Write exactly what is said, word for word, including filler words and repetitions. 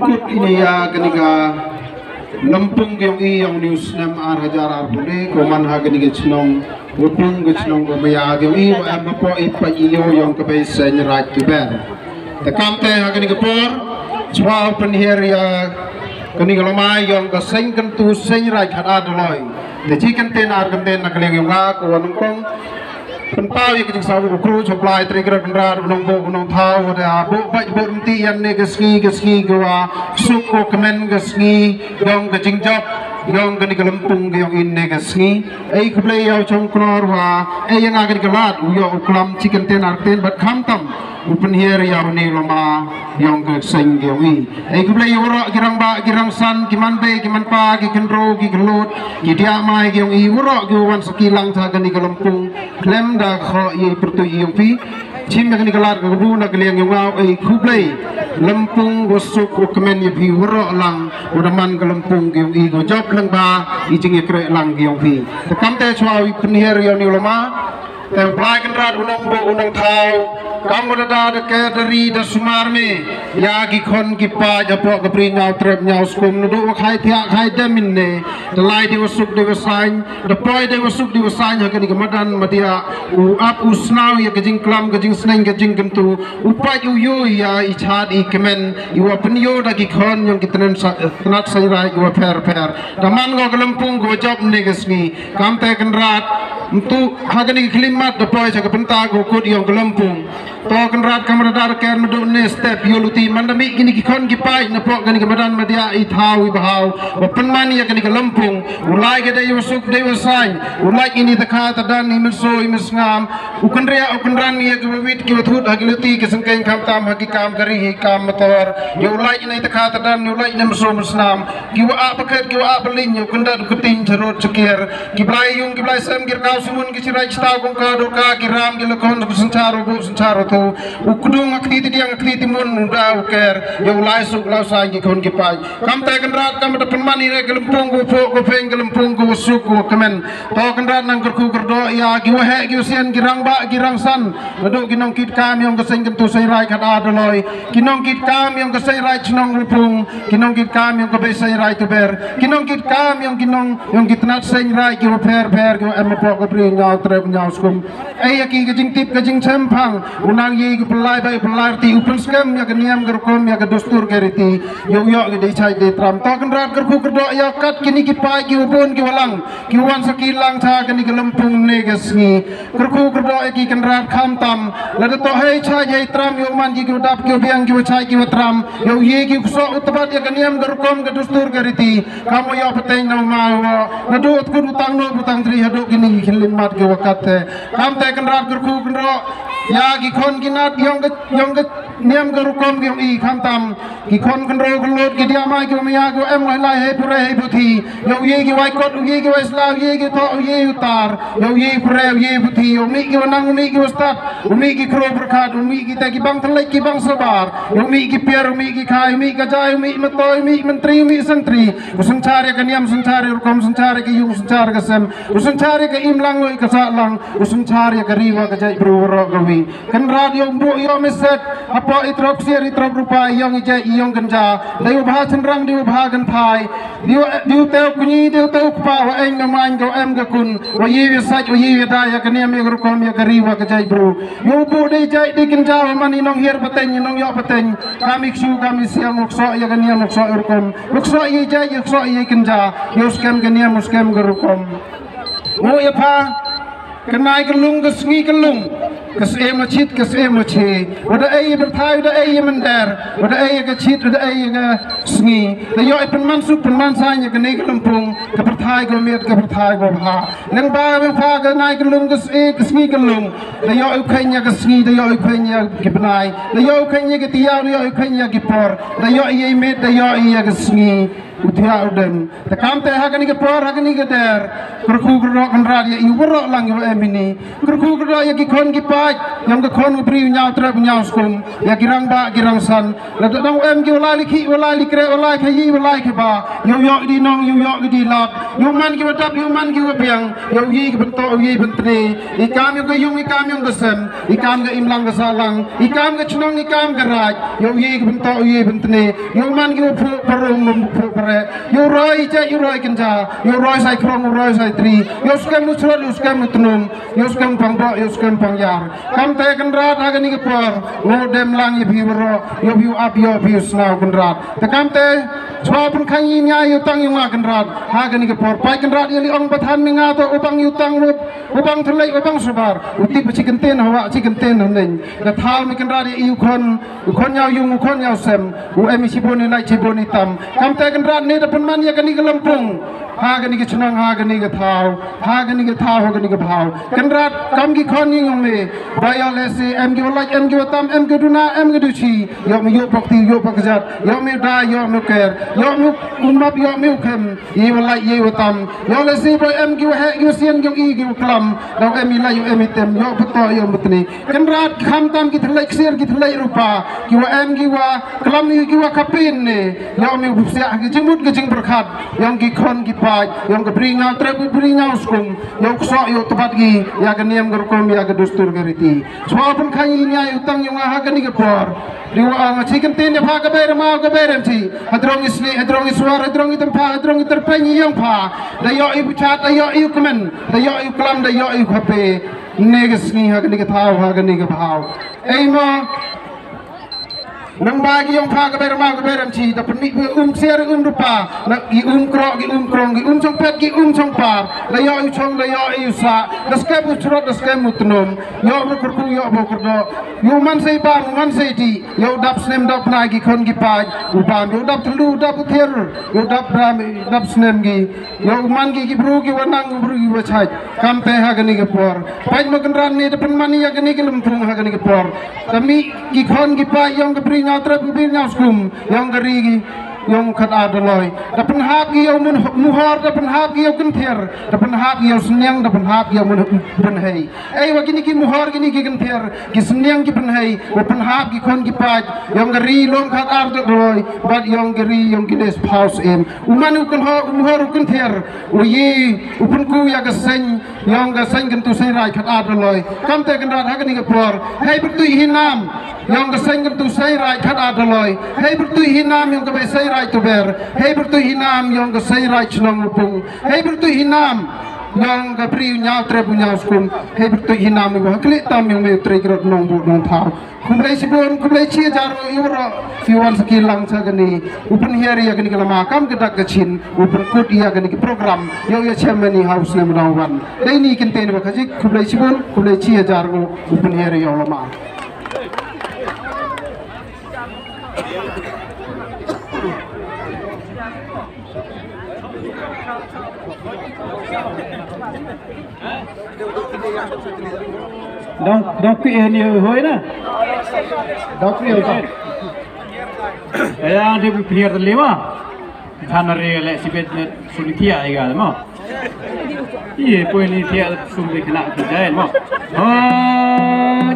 Kut ini ïa kane ka lympung ka ïong i ïong u snem ar hajar arphew, ko man ha kane ka chnong, u pung ka chnong ka maya ka ïong i wa em hapoh i pait i ïong ka bei seng Raij Tuber. Te kam te ha kane ka por chwa u pynhiar ïa kane ka lama ïong ka seng Kyntu seng Raij Khadar Doloi. Te chi kyntien ar kyntien na ka liang ïong nga ko wa nyngkong pynpaw ïa ka jingsawa u kru choplai tri kra kynrad u nongbuh u nongthaw wa da buh bait buh rynti ïa ne ka sngi ka sngi ka wa suk ko kmen ka sngi ïong ka jingjop ïong kane ka lympung ka ïong i ne ka sngi. Ei khublei ïa u chong khnor wa ei ïa nga kane ka lad u ïoh u klam chi kyntien ar kyntien bad khamtam u pynhiar ïa une u lama ïong ka seng ka ïong i. Ei khublei ïa waroh ki rangbah ki rangsan ki man bei ki man pa ki kynroi ki kyllut ki diah mai ki ïong i waroh ki wan sa ki lang cha kane ka lympung khlem da khoh ïa i pyrtuit ïong phi. Chim ïa kane ka lad ka kabu na ka liang ïong nga ei khublei lympung wa suk wa kmen ïa phi waroh lang wa da man ka lympung ka ïong i ko jop lang ba i jingïakhreh lang ka ïong phi. Te kam te chwa u pynhiar ïa une u lama. Te u Blai Kynrad u nongbuh u nongthaw kam wa da da da ker da ri da sumar me ïa ki khon ki paid hapoh ka Bri Ñiaw Trep Ñiaw Skum naduh wa khai thiah khai dem in ne. Da lai dei wa suk dei wa saiñ da poi dei wa suk dei wa saiñ ha kane ka madan madiah u ap u snaw ïa ka jingklam ka jingsneng ka jingkyntu u paid u ïoh ïa i chad i kmen i wa pynïoh da ki khon ïong ki tnat sa- tnat saiñ Raij ki wa pher pher. Da man ko ka lympung ko wa jop ne ka sngi. Kam te Kynrad mtu ha kane ka khlieh mat da poi cha ka bynta ko kut ïong ka lympung. To Kynrad kam da dar ker mdu ne step ïoh luti man da mih kine ki khon ki paid na pok kane ka madan madiah i thaw i bahaw wa pynman ïa kane ka lympung. U lai ka dei wa suk dei wa saiñ u lai ini ta kha ta dan i mynso i mynsngam. U kynriah u kynran ïa ki wa wit ki wa thut ha ki luti ki sengkeng khamtam ha ki kam kari hi kam motor. Ïa u lai ini ta kha ta dan ïa u lai ini mynso mynsnam. Ki wa ah pakhet ki wa ah paling ïa u kyndat u kynting charot chakir. Ki blai yung ki blai sem ki rkaw sumun ki chirai chitaw kong ka dor ka ki ram ki lakon ku synchar u bu synchar u thu. U kdung ak ti ti diang ak ti ti mun u da u ker ïa u lai suk lau sai ki khon ki pai. Kam te Kynrad kam da pynman i re ka lympung ku pho ku pheng ka lympung ku suk ku kmen. To Kynrad nang kyrkhu kyrdoh ïa ki wa heh ki wa sian ki rangbah ki rangsan. Naduh ki nongkit kam ïong ka seng Kyntu seng Raij Khadar Doloi ki nongkit kam ïong ka seng Raij Chnong Rupung ki nongkit kam ïong ka bei seng Raij Tuber ki nongkit kam ïong ki nong ïong ki tnat seng Raij ki wa pher pher ki wa em hapoh ka Bri Ñiaw Trep Ñiaw Skum. Ei ïa ki ka jingtip ka jingchemphang u nang ïa ki pynlai bai pynlai rti u pynskhem ïa ka niam ka rukom ïa ka dustur ka riti. Ïa u ïoh ki dei chai dei tram to Kynrad kyrkhu kyrdoh ïa kat kini ki pai ki wa bun ki wa lang ki wan sa ki lang cha kani ka lympung ne ka sngi. Kyrkhu kyrdoh ïa ki Kynrad khamtam lada to hei chai hei tram ïa u man ki ki wa dap ki wa biang ki wa chai ki wa tram ïa u ye ki ksoh u tbat ïa ka niam ka rukom ka dustur ka riti. Kam wa ïoh pateng na u ma wa naduh u tkut u tang no u tang tri haduh kini ki khlieh mat ki wa kat te. Kam te Kynrad kyrkhu kyrdoh ïa ki khon ki nat ïong ka ïong ka niam ka rukom ki ïong i khamtam. Ki khon kynroi kynlut ki diah mai ki wa maya ki wa em lai lai hei pure hei puthi. Ïa u ye ki wai kot u ye ki wai sla u ye ki thoh u ye u tar. Ïa u ye pure u ye puthi ïa u mih ki wa nang u mih ki wa stad. U mih ki kro pyrkhat u mih ki te ki bang thlek ki bang sabar. Ïa u mih ki piar u mih ki khai u mih ka jai u mih matoi u mih mantri u mih santri. U synchar ïa ka niam synchar ïa rukom synchar ïa ka yung synchar ïa ka sem. U synchar ïa ka im lang u ka sah lang. U synchar ïa ka ri wa ka jait bru wa roh ka wi. Kynrad ïong buh ïong miset hapoh i trop siar i trop rupa ïong i jai ïong kynja. Dei u bha chynrang dei u bha kynthai. Dei u dei u teu kñi dei u teu kpa wa eng na main ka em ka kun. Wa yi wi sach wa yi wi da ïa ka niam ïa ka rukom ïa ka ri wa ka jai bru. Ïong buh dei jai dei kynja wa man i nong hiar pateng i nong ïoh pateng. Kam i ksu kam i siang u ksoh ïa ka niam u ksoh ïa rukom. U ksoh ïa jai u ksoh ïa kynja. Ïong skem ka niam u skem ka rukom. Mu ïa pha. Ka nai ka lung ka sngi ka lung. Ka siem la chit ka siem la che. Wa da ei pyrthai wa da ei mynder. Wa da ei ka chit wa da ei ka sngi. Da ïoh pynman suk pynman sain ïa ka ne ka lympung. Ka pyrthai ka miet ka pyrthai ka bha. Nang ba bang pha ka nai ka lung ka sngi ka sngi ka lung. Da ïoh u kheiñ ïa ka sngi da ïoh u kheiñ ïa ki bnai. Da ïoh u kheiñ ïa ki tiaw da ïoh u kheiñ ïa ki por. Da ïoh ïa miet da ïoh ïa ka sngi. u thiah u dem. Te kam te ha kane ka por, ha kane ka der, kyrkhu kyrdoh Kynrad ïa i waroh lang i wa em ini. Kyrkhu kyrdoh ïa ki khon ki paid, ïa ka khon u briew ñiaw trep ñiaw skum, ïa ki rangbah ki rangsan. Lada dang em ki wa lai likhih, wa lai likreh, wa lai khaïi, wa lai khaba, ïa u ïoh ki di nong, ïa u ïoh ki di lap, ïa u man ki wa dap, ïa u man ki wa biang, ïa u ïei ki ban toh, u ïei ban tne. I kam ïa ka ïung, i kam ïa ka sem, i kam ka imlang ka sahlang, i kam ka chnong, i kam ka raid, ïa u ïei ki ban toh, u ïei ban tne. Ïa u man ki wa phuh parum, phuh pareh, ïa u roi i jait, ïa u roi kynja, ïa u roi sai khrong, u roi sai tri, ïa u skhem u srot, ïa u skhem u tnum, ïa u skhem pang boh, ïa u skhem pang ïar. Kam te Kynrad ha kane ka por, nga dem lang ïa phi waroh, ïa phi u ap, ïa phi u snaw Kynrad. Te kam te, chwa pynkhang i nia ïa u tang ïa nga Kynrad ha kane ka por. Paid Kynrad ïa li ong ba than mi nga to u bang ïa u tang rup, u bang thlei, u bang subar, u tip ba chi kyntien hawa, chi kyntien haneng. Ka thaw mi Kynrad ïa i u khon, u khon ïa u ïung, u khon ïa u sem, u em i chibun i lait chibun i tam. Kam te Kynrad ne da pynman ïa kane ka lympung. Ha kane ka chnong, ha kane ka thaw, ha kane ka thaw, ha kane ka bhaw. Kynrad kam ki khon ïa u ïung me. Ba ïoh lehse em ki wa lait, em ki wa tam, em ki duna, em ki duchi. Ïoh me ïoh bak ti, ïoh bak jat. Ïoh me da, ïoh me ker. Ïoh me u map, ïoh me u khem. Ïa wa lait, ïa wa tam. Ïoh lehse ba em ki wa heh, ki wa sien, ki wa i, ki wa klam. Da em i lait, ïoh em i tem. Ïoh beto, ïoh betni. Kynrad kham tam ki thlei ksiar, ki thlei rupa. Ki wa em ki wa klam, ki wa kapin ne. Ïoh me u bupsiah, ki jingmut, ki jingberkat. Ïa ki khon ki paid, ïa ka bri ñiaw trep, bri ñiaw skum, ïa u ksoh, ïa u tbat ki, ïa ka niam ka rukom, ïa ka dustur ka riti. Chwa pynkhang i nia ïa u tang ïa nga ha kane ka por. Ri wa ong chi kyntien ïa pha ka bai rama, ka bai rem chi. Hadrong i sni, hadrong i swar, hadrong i tempha, hadrong i terpeng i ïong pha. Da ïoh i buchat, da ïoh i u kmen, da ïoh i u klam, da ïoh i u khape. Ne ka sngi ha kane ka thaw, ha kane ka bhaw. Ei mo, nang ba ki ïong pha ka bai rama ka bai rem chi, da pynmih ba um siar um rupa, na ki um krok, ki um krong, ki um chong pet, ki um chong par, da ïoh u chong, da ïoh u sa, da skep u chrot, da skep u tnom, ïoh ba kyrkhu, ïoh ba kyrdoh, ïoh man sei ba, man sei ti, ïoh dap snem dap na ki khon ki paid, u bam, ïoh dap thlu, dap u thir, ïoh dap bam, dap snem ki, ïoh man ki ki bru ki wa nang, ki bru ki wa chait, kam te ha kane ka por. Paid ma Kynrad ne da pynman ïa kane ka lympung ha kane ka por. Kami ki khon ki paid ïong ka bri ñiaw trep, ka bri ñiaw skum, ïong ka ri ki, ïong khat ar daloi. Da pynhap ki ïong mun muhor, da pynhap ki ïong kynthiar, da pynhap ki ïong sniang, da pynhap ki ïong mun pynhei. Ei wa kini ki muhor, kini ki kynthiar, ki sniang ki pynhei, wa pynhap ki khon ki paid, ïong ka ri long khat ar daloi, bad ïong ka ri ïong ki nes phaus em. U man u kynhor, u muhor u kynthiar, u ïei, u pynku ïa ka seng, ïong ka seng kyntu seng rai khat ar daloi. Kam te Kynrad ha kane ka por. Hei pyrtuit hi nam. Ïong ka seng kyntu seng rai khat ar daloi. Hei pyrtuit hi nam ïong ka bai seng rai tuber. Hei pyrtuit hi nam ïong ka seng rai chnong u pung. Hei pyrtuit hi nam ïong ka bri u ñiaw trep u ñiaw skum. Hei pyrtuit hi nam u ha klik tam ïong me u trei krot nong bu nong thaw. Khublei shibun, khublei shi hajar nguh ïa waroh, phi wan sakhi lang sha kane, u pynhiar ïa kane ka lama kam ka dak ka chin, u pynkut ïa kane ka program, ïa u ïa chairman i house ne mano wan. Dei ni kynte ne ba khajik, khublei shibun, khublei shi hajar nguh, u pynhiar ïa u lama. Dong, dong ki eh ni hoi na. Dong ki eh. Aya de bi piliar de lewa. Thana re le sibet ne suni tia iga mo. Iye poi ni tia sumi kena ki jai mo. Hoi.